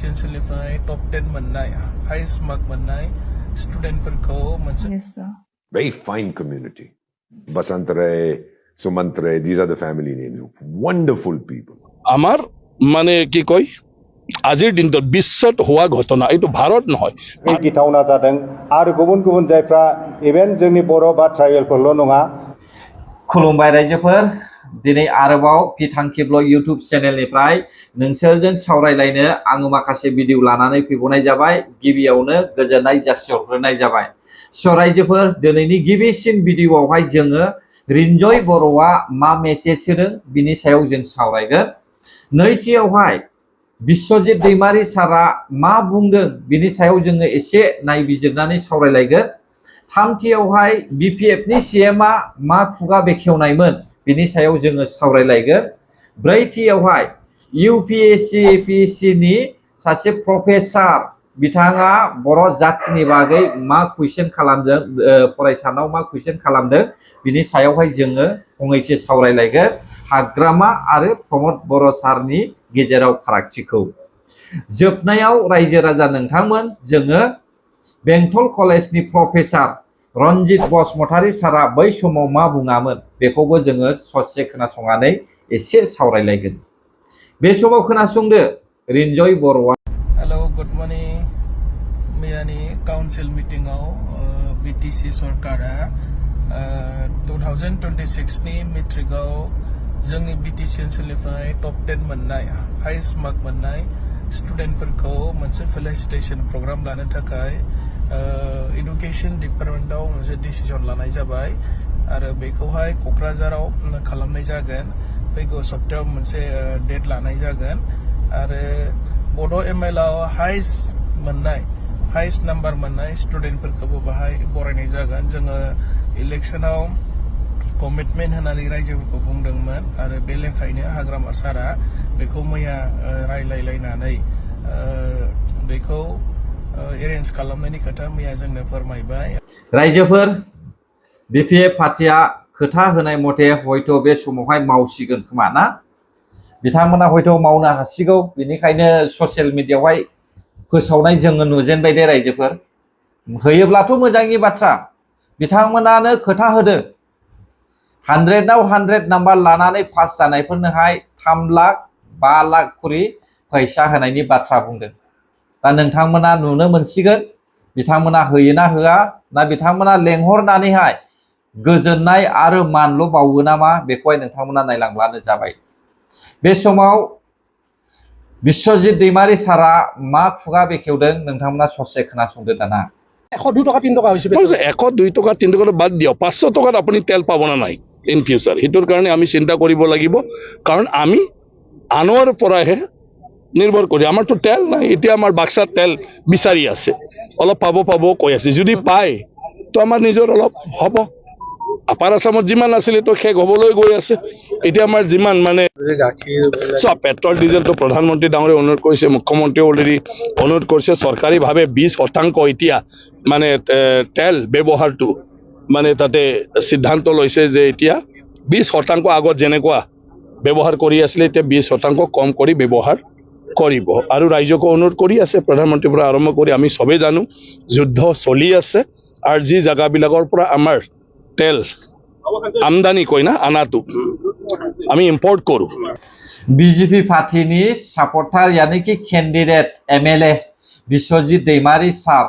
ओनसोलनिफ्राय टप 10 मोननाय heist mark मोननाय स्टुडेन्टफोरखौ मोनसे Yes, sir. Very fine community. Basant Ray, Sumant Ray, these are the family names. Wonderful people. আমার মানে কি কয় আজিৰ দিনটোত বিশ্বত হোৱা ঘটনা এইটো ভাৰত নহয় गिथावना जादों आरो गुबुन गुबुन जायफ्रा इभेन जोंनि बर' बा ट्राइबेलफोरल' नङा खुलुमबाय रायजोफोर दिनै आरोबाव बिथांखि ब्लग इउट्युब चेनेलनिफ्राय नोंसोरजों सावरायलायनो आङो माखासे भिडिअ लानानै फैबावनाय जाबाय गिबियावनो गोजोननाय जासिहरग्रोनाय जाबाय स' रायजोफोर दिनैनि गिबिसिन भिडिअआवहाय जोङो रिन्जय बर'आ मा मेसेज होदों बिनि सायाव जों सावरायगोन नैथियावहाय बिश्वजित दैमारि सारा मा बुंदों बिनि सायाव जोङो एसे नायबिजिरनानै सावरायलायगोन थामथियावहाय बिपिएफनि सीएमआ मा खुगा बेखेवनायमोन बिनि सायाव जोङो सावरायलायगोन ब्रैथियावहाय यूपीएससी एपीएससी नि सासे प्रफेसार बिथाङा बर' जातिनि बागै मा कुइसन खालामदों फरायसानाव मा कुइसन खालामदों बिनि सायावहाय जोङो फंनैसो सावरायलायगोन हाग्रामा आरो प्रमद बर' सारनि गेजेराव फारागथिखौ जोबनायाव रायजो राजा नोंथांमोन जोङो बेंटल कलेजनि प्रफेसार रनजित बसुमतारी सारा बै समाव मा बुङामोन बेखौबो जोङो ससे खोनासंनानै एसे सावरायलायगोन बे समाव खोनासंदो रिन्जय बर'आ हेलो गुड मर्निं मैयानि काउन्सिल मिटिंआव बिटिसि सरकारा 2026 नि मेट्रिकआव जोंनि बिटिसि ओनसोलनिफ्राय टप 10 मोननाय हाइस्ट मार्क मोननाय स्टुडेन्टफोरखौ मोनसे फेलिसिटेशन प्रग्राम लानो थाखाय एडुकेशन डिपार्टमेन्टआव मोनसे डिसिजन लानाय जाबाय आरो बेखौहाय क'क्राझाराव खालामनाय जागोन फैगौ सप्तायाव मोनसे डेट लानाय जागोन आरो बड' एमएलआव हाइस्ट नाम्बार मोननाय स्टुडेन्टफोरखौबो बाहाय बरायनाय जागोन जोङो इलेक्शनाव कमिटमेन्ट होनानै रायजोफोरखौ बुंदोंमोन आरो बे लेखायैनो हाग्रामा सारा बेखौ मैया रायलायलायनानै बेखौ एरेन्ज खालामनायनि खोथा मैया जोंनो फोरमायबाय रायजोफोर बिपिएफ पार्टिया खोथा होनाय मथे हयथ' बे समावहाय मावसिगोन खोमा ना बिथांमोना हयथ' मावनो हासिगौ बेनिखायनो ससियेल मिडियायावहाय फोसावनाय जोङो नुजेनबाय दे रायजोफोर होयोब्लाथ' मोजांनि बाथ्रा बिथांमोनानो खोथा होदों 100आव 100 नाम्बार लानानै पास जानायफोरनोहाय 3 लाख 5 लाख करि फैसा होनायनि बाथ्रा बुंदों दा नोंथांमोना नुनो मोनसिगोन बिथांमोना होयोना होआ ना बिथांमोना लेंहरनानैहाय गोजोननाय आरो मानल' बावो नामा बेखौहाय नोंथांमोना नायलांब्लानो जाबाय बे समाव बिश्वजित दैमारि सारा मा खुगा बेखेवदों नोंथांमोना ससे खोनासंदो दाना 102 টকা 3 টকা হৈছে 102 টকা 3 টকা বাদ দিয়ক 500 টকাত আপুনি তেল পাব না নাই ইন ফিউচাৰ হিটোৰ কাৰণে আমি চিন্তা কৰিব লাগিব কাৰণ আমি আনৰ পৰাহে নিৰ্ভৰ কৰি আমাৰতো তেল নাই এতিয়া আমাৰ বাক্সাত তেল বিচাৰি আছে অলপ পাব কৈ আছে যদি পায় তো আমাৰ নিজৰ অলপ হ'ব আপাৰ আসামত যিমান আছিল তো শেষ হ'বলৈ গৈ আছে এতিয়া আমাৰ যিমান মানে সব পেট্ৰল ডিজেল তো প্ৰধানমন্ত্ৰী ডাঙৰে অনুৰোধ কৰিছে মুখ্যমন্ত্ৰী অলৰেডি অনুৰোধ কৰিছে চৰকাৰীভাৱে 20% এতিয়া মানে তেল ব্যৱহাৰটো মানে তাতে সিদ্ধান্ত লৈছে যে এতিয়া 20% আগত যেনেকুৱা ব্যৱহাৰ কৰি আছিল এতিয়া 20% কম কৰি ব্যৱহাৰ কৰিব আৰু ৰাজ্যক অনুৰোধ কৰি আছে প্ৰধানমন্ত্ৰীৰ পৰা আৰম্ভ কৰি আমি সবে জানো যুদ্ধ চলি আছে আৰু যি জায়গাবিলাকৰ পৰা আমাৰ তেল আমদানি কই না আনাটো আমি ইম্পোর্ট কৰো बीजेपी पार्टीनि सापर्टार यानी कि कैंडिडेट एमएलए बिश्वजित दैमारि सार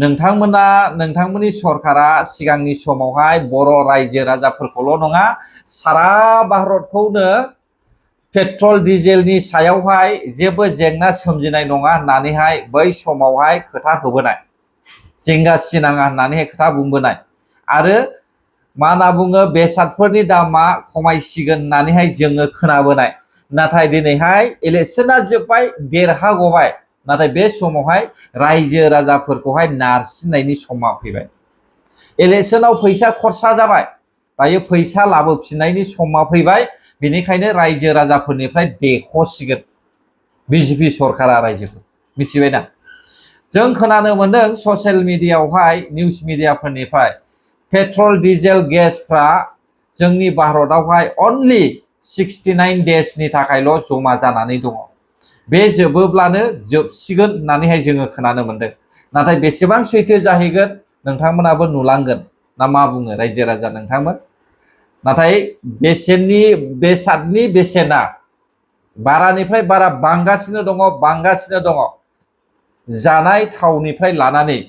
नोंथांमोननि सरकारा सिगांनि समावहाय बर' रायजो राजाफोरखौल' नङा सारा भारतखौनो पेट्रल डिजेलनि सायावहाय जेबो जेंना सोमजिनाय नङा होननानैहाय बै समावहाय खोथा होबोनाय जिंगा सिनाङा होननानैहाय खोथा बुंबोनाय आरो मा होनना बुङो बेसादफोरनि दामा खमायसिगोन होननानैहाय जोङो खोनाबोनाय नाथाय दिनैहाय इलेक्शना जोब्बाय देरहागबाय नाथाय बे समावहाय रायजो राजाफोरखौहाय नारसिननायनि समा फैबाय इलेक्शनाव फैसा खरसा जाबाय दायो फैसा लाबोफिननायनि समा फैबाय बेनिखायनो रायजो राजाफोरनिफ्राय देख'सिगोन बीजेपी सरकारा रायजोफोर मिथिबायना जों खोनानो मोनदों ससियेल मिडियायावहाय निउज मिडियाफोरनिफ्राय पेट्रल डिजेल गेसफ्रा जोंनि भारतआवहाय अनलि 69 डेजनि थाखायल' जमा जानानै दङ बे जोबोब्लानो जोबसिगोन होननानैहाय जोङो खोनानो मोनदों नाथाय बेसेबां सैथो जाहैगोन नोंथांमोनाबो नुलांगोन ना मा बुङो रायजो राजा नोंथांमोन नाथाय बेसादनि बेसेना बारानिफ्राय बारा बांगासिनो दङ जानाय थावनिफ्राय लानानै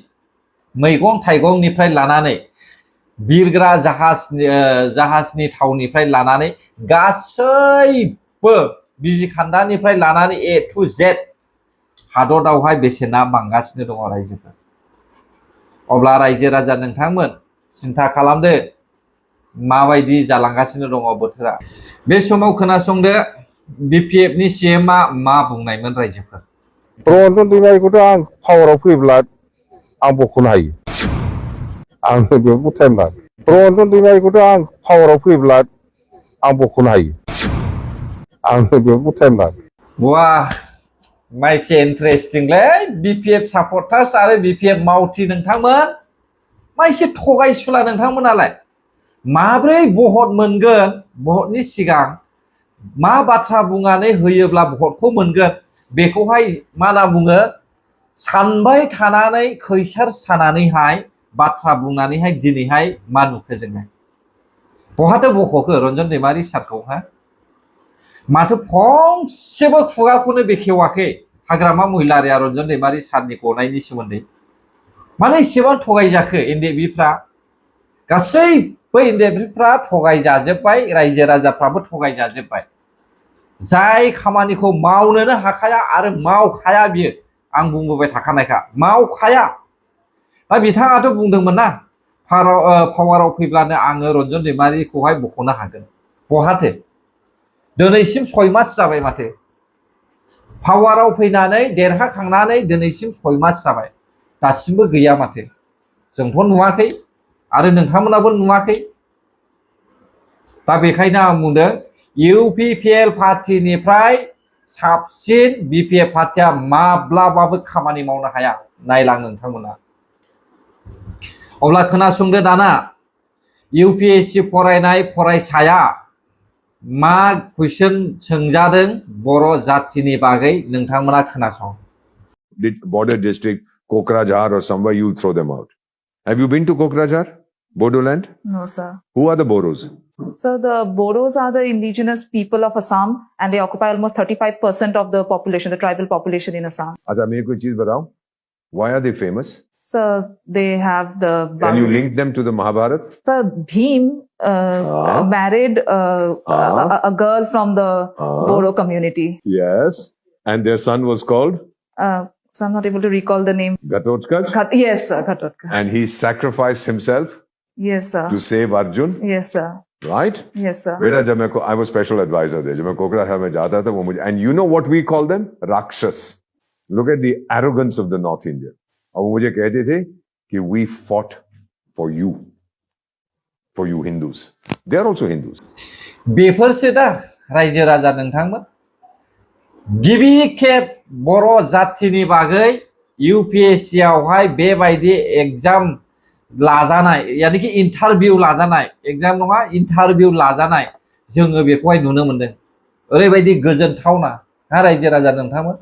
मैगं थाइगंनिफ्राय लानानै बिरग्रा जाहाजनि थावनिफ्राय लानानै गासैबो बिजिखान्दानिफ्राय लानानै A to Z हादरावहाय बेसेना बांगासिनो दङ रायजोफोर अब्ला रायजो राजा नोंथांमोन सिन्था खालामदो माबायदि जालांगासिनो दङ बोथोरा बे समाव खोनासंदो BPF नि CMआ मा बुंनायमोन रायजोफोर रन्जन दैमारिखौथ' आं पावाराव फैब्ला आं बख'नो हायो आंनो बेयाव टाइम नाङा रन्जन दैमारिखौथ' आं पावाराव फैब्ला आं बख'नो हायो आंनो बेयाव टाइम नाङा वाह माइसे इन्टारेस्टिंलै BPF सापर्टार्स आरो BPF मावथि नोंथांमोन माइसे थगायसुला नोंथांमोनालाय माब्रै भट मोनगोन भटनि सिगां मा बाथ्रा बुंनानै होयोब्ला भटखौ मोनगोन बेखौहाय मा होनना बुङो सानबाय थानानै खैसार सानानैहाय बाथ्रा बुंनानैहाय दिनैहाय मा नुखो जोङो बहाथो बख'खो रन्जन दैमारि सारखौहाय माथो फंसेबो खुगाखौनो बेखेवाखै हाग्रामा महिलारिया रन्जन दैमारि सारनि गनायनि सोमोन्दै मानो एसेबां थगायजाखो NDFBफ्रा गासैबो NDFBफ्रा थगायजाजोब्बाय रायजो राजाफ्राबो थगायजाजोब्बाय जाय खामानिखौ मावनोनो हाखाया आरो मावखाया बियो आं बुंबोबाय थाखानायखा मावखाया दा बिथाङाथ' बुंदोंमोन ना पावाराव फैब्लानो आङो रन्जन दैमारिखौहाय बख'नो हागोन बहाथो दिनैसिम 6 मास जाबाय माथो पावाराव फैनानै देरहाखांनानै दिनैसिम 6 मास जाबाय दासिमबो गैया माथो जोंथ' नुवाखै आरो नोंथांमोनाबो नुवाखै दा बेखायनो आं बुंदों UPPL पार्टिनिफ्राय साबसिन BPF पार्टिया माब्लाबाबो खामानि मावनो हाया नायलां नोंथांमोना अब्ला खोनासंदो दाना UPSC फरायनाय फरायसाया मा कुइसन सोंजादों बर' जातिनि बागै नोंथांमोना खोनासं Border district, Kokrajhar or somewhere, you'll throw them out. Have you been to Kokrajhar? Bodoland? No, sir. Who are the Boros? So the Boros are the indigenous people of Assam and they occupy almost 35% of the population, the tribal population in Assam. Acha, mere koi cheez batao. Why are they famous? So they have the... Can you link them to the Mahabharat? So Bhim married a girl from the Boro community. Yes. And their son was called? So I'm not able to recall the name. Ghatotkacha? Yes, sir, Ghatotkacha. And he sacrificed himself Yes, sir. to save Arjun? Yes, sir. Right? Yes, sir. Beta, I was special advisor there. जब मैं कोकराझार में जाता था वो मुझे, and you know what we call them? Rakshas. Look at the arrogance of the North Indian. और वो मुझे कहते थे कि we fought for you Hindus. They are also Hindus. बेफोरसो दा रायजो राजा नोंथांमोन गिबि खेब बर' जातिनि बागै UPSC आवहाय बेबायदि एग्जाम लाजानाय यानिकि इन्टारभिउ लाजानाय एग्जाम नङा इन्टारभिउ लाजानाय जोङो बेखौहाय नुनो मोनदों ओरैबायदि गोजोनथावना हा रायजो राजा नोंथांमोन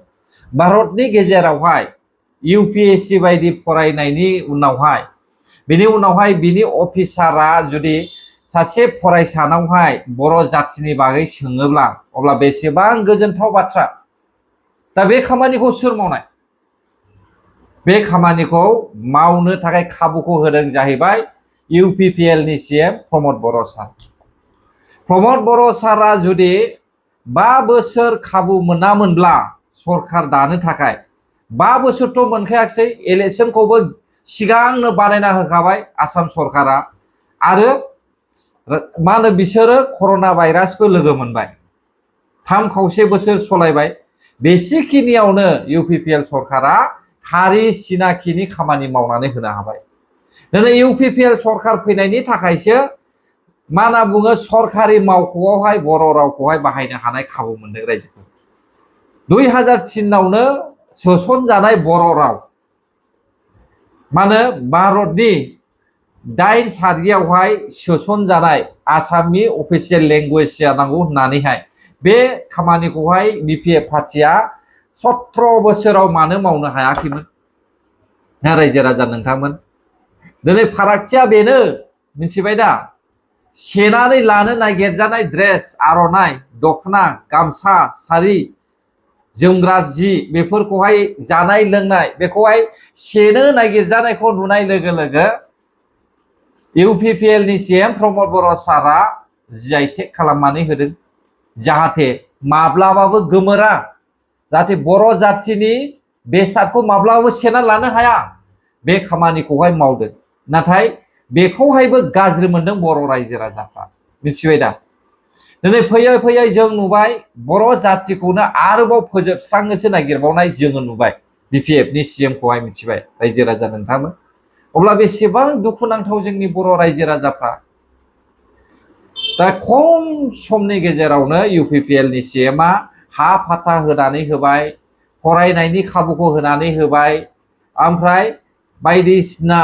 भारतनि गेजेरावहाय UPSC बायदि फरायनायनि उनावहाय बिनि अफिसारा जुदि सासे फरायसानावहाय बर' जातिनि बागै सोङोब्ला अब्ला बेसेबां गोजोनथाव बाथ्रा दा बे खामानिखौ सोर मावनाय बे खामानिखौ मावनो थाखाय खाबुखौ होदों जाहैबाय UPPL नि CM प्रमद बर' सार प्रमद बर' सारा जुदि 5 बोसोर खाबु मोनामोनब्ला सरकार दानो थाखाय 5 बोसोरथ' मोनखायाखै इलेक्शनखौबो सिगांनो बानायना होखाबाय आसाम सरकारा आरो मा होनो बिसोरो कर'ना भाइरासबो लोगो मोनबाय 3.5 बोसोर सलायबाय बेसिखिनियावनो UPPL सरकारा हारि सिनाखिनि खामानि मावनानै होनो हाबाय दिनै UPPL सरकार फैनायनि थाखायसो मा होनना बुङो सरकारि मावख'आवहाय बर' रावखौहाय बाहायनो हानाय खाबु मोनदों रायजोफोर 2003 आवनो सोसनजानाय बर' राव मा होनो भारतनि 8 सारियावहाय सोसनजानाय आसामनि अफिसियेल लेंगुवेज जानांगौ होननानैहाय बे खामानिखौहाय BPF पार्टिया 17 बोसोराव मानो मावनो हायाखैमोन रायजो राजा नोंथांमोन दिनै फारागथिया बेनो मिथिबाय दा सेनानै लानो नागिरजानाय ड्रेस आर'नाइ दखना गामसा सारि जोमग्रा जि बेफोरखौहाय जानाय लोंनाय बेखौहाय सेनो नागिरजानायखौ नुनाय लोगो लोगो UPPL नि CM प्रमद बर' सारा GI टेग खालामनानै होदों जाहाथे माब्लाबाबो गोमोरा जाहाथे बर' जाथिनि बेसादखौ माब्लाबाबो सेना लानो हाया बे खामानिखौहाय मावदों नाथाय बेखौहायबो गाज्रि मोनदों बर' रायजो राजाफ्रा मिथिबाय दा दिनै फैयै फैयै जों नुबाय बर' जातिखौनो आरोबाव फोजोबस्रांनोसो नागिरबावनाय जोङो नुबाय BPF नि CM खौहाय मिथिबाय रायजो राजा नोंथांमोन अब्ला बेसेबां दुखुनांथाव जोंनि बर' रायजो राजाफ्रा दा खम समनि गेजेरावनो UPPL नि CM आ हा फाथा होनानै होबाय फरायनायनि खाबुखौ होनानै होबाय ओमफ्राय बायदिसिना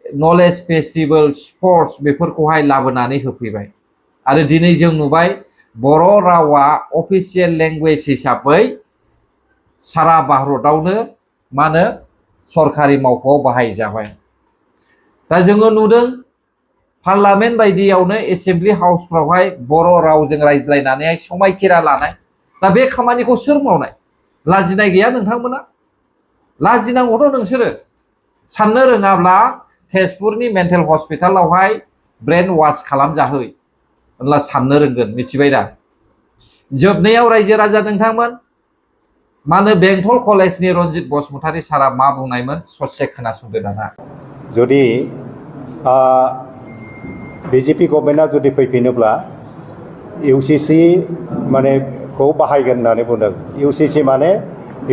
नलेज फेस्टिवल स्पर्ट्स बेफोरखौहाय लाबोनानै होफैबाय आरो दिनै जों नुबाय बर' रावा अफिसियेल लेंगुवेज हिसाबै सारा भारतआवनो मा होनो सरकारि मावख'आव बाहायजाबाय दा जोङो नुदों पार्लामेन्ट बायदियावनो एसेम्बलि हाउसफ्रावहाय बर' रावजों रायज्लायनानैहाय समायखिरा लानाय दा बे खामानिखौ सोर मावनाय लाजिनाय गैया नोंथांमोना लाजिनांगौथ' नोंसोरो साननो रोङाब्ला तेजपुरनि मेन्टेल हस्पिटालावहाय ब्रेन वाश खालामजाहै होनब्ला साननो रोंगोन मिथिबाय दा जोबनायाव रायजो राजा नोंथांमोन मा होनो बेंटल कलेजनि रनजित बसुमतारी सारा मा बुंनायमोन ससे खोनासंदो दाना जुदि BJP गभर्नमेन्टआ जुदि फैफिनोब्ला UCC माने खौ बाहायगोन होननानै बुंदों UCC माने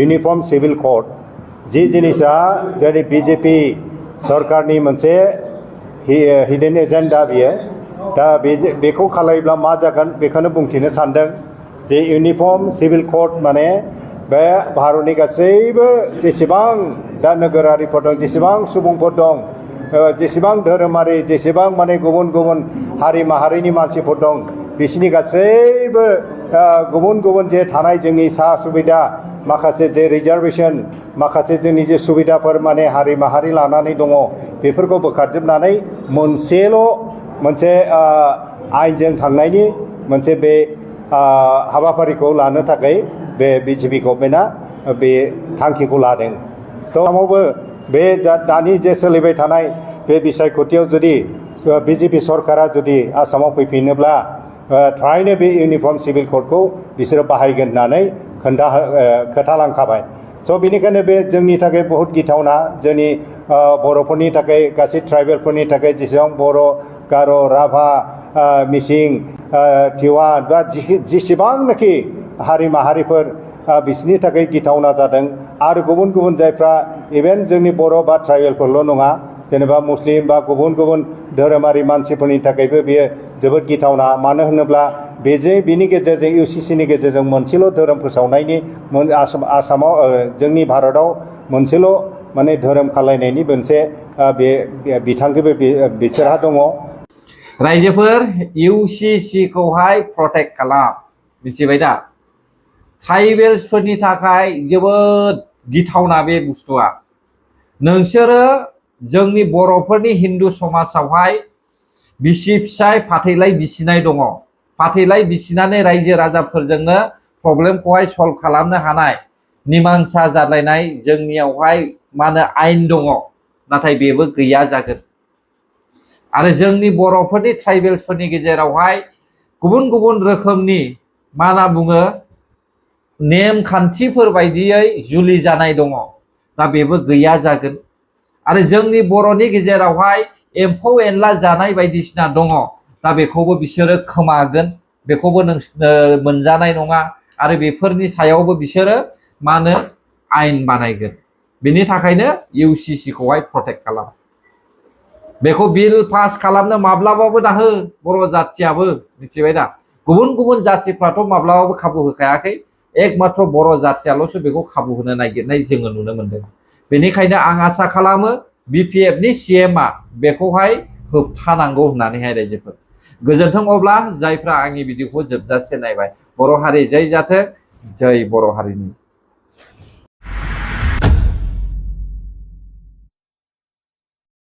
इउनिफर्म सिभिल कोड जि जिनिसा जेरै BJP सरकारनि मोनसे हिडन एजेन्डा बियो दा बेखौ खालायोब्ला मा जागोन बेखौनो बुंथिनो सानदों जे इउनिफर्म सिभिल कोड माने बे भारतनि गासैबो जेसेबां दा नोगोरारिफोर दं जेसेबां सुबुंफोर दं जेसेबां धोरोमारि जेसेबां माने गुबुन गुबुन हारि माहारिनि मानसिफोर दं बिसिनि गासैबो गुबुन गुबुन जे थानाय जोंनि सा सुबिदा माखासे जे रिजार्भेशन माखासे जोंनि जे सुबिदाफोर माने हारि माहारि लानानै दङ बेफोरखौ बोखारजोबनानै मोनसेल' मोनसे आयेनजों थांनायनि मोनसे बे हाबाफारिखौ लानो थाखाय बे BJP गभर्नमेन्टआ बे थांखिखौ लादों थमावबो बे दानि जे सोलिबाय थानाय बे बिसायख'थियाव जुदि BJP सरकारा जुदि आसामाव फैफिनोब्ला थारैनो बे इउनिफर्म सिभिल कोडखौ बिसोरो बाहायगोन होननानै खोथालांखाबाय स' बेनिखायनो बे जोंनि थाखाय बहुत गिथावना जोंनि बर'फोरनि थाखाय गासै ट्राइबेलफोरनि थाखाय जेसेबां बर' गार' राभा मिसिं तिवा बा जेसेबांनाखि हारि माहारिफोर बिसोरनि थाखाय गिथावना जादों आरो गुबुन गुबुन जायफ्रा इभेन जोंनि बर' बा ट्राइबेलफोरल' नङा जेनेबा मुस्लिम बा गुबुन गुबुन धोरोमारि मानसिफोरनि थाखायबो बेयो जोबोद गिथावना मानो होनोब्ला बेनि गेजेरजों UCC नि गेजेरजों मोनसेल' धोरोम फोसावनायनि आसामाव जोंनि भारतआव मोनसेल' माने धोरोम खालायनायनि मोनसे बे बिथांखिबो बिसोरहा दङ रायजोफोर UCC खौहाय प्रटेक्ट खालाम मिथिबाय दा ट्राइबेल्सफोरनि थाखाय जोबोद गिथावना बे बुस्थुआ नोंसोरो जोंनि बर'फोरनि हिन्दु समाजावहाय बिसि फिसाय फाथैलाय बिसिनाय दङ फाथैलाय बिसिनानै रायजो राजाफोरजोंनो प्रब्लेमखौहाय सल्भ खालामनो हानाय निमांसा जालायनाय जोंनियावहाय मा होनो आयेन दङ नाथाय बेबो गैया जागोन आरो जोंनि बर'फोरनि ट्राइबेल्सफोरनि गेजेरावहाय गुबुन गुबुन रोखोमनि मा होनना बुङो नेमखान्थिफोर बायदियै जुलि जानाय दङ दा बेबो गैया जागोन आरो जोंनि बर'नि गेजेरावहाय एम्फौ एनला जानाय बायदिसिना दङ दा बेखौबो बिसोरो खोमागोन बेखौबो मोनजानाय नङा आरो बेफोरनि सायावबो बिसोरो मा होनो आयेन बानायगोन बेनि थाखायनो UCC खौहाय प्रटेक्ट खालाम बेखौ बिल पास खालामनो माब्लाबाबो दाहो बर' जाथियाबो मिथिबाय दा गुबुन गुबुन जातिफ्राथ' माब्लाबाबो खाबु होखायाखै एकमात्र बर' जातियाल'सो बेखौ खाबु होनो नागिरनाय जोङो नुनो मोनदों बेनिखायनो आं आसा खालामो BPF नि CM आ बेखौहाय होबथानांगौ होननानैहाय रायजोफोर गोजोन्थों अब्ला जायफ्रा आंनि भिडिअखौ जोबजासे नायबाय बर' हारि जै जाथों जै बर' हारिनि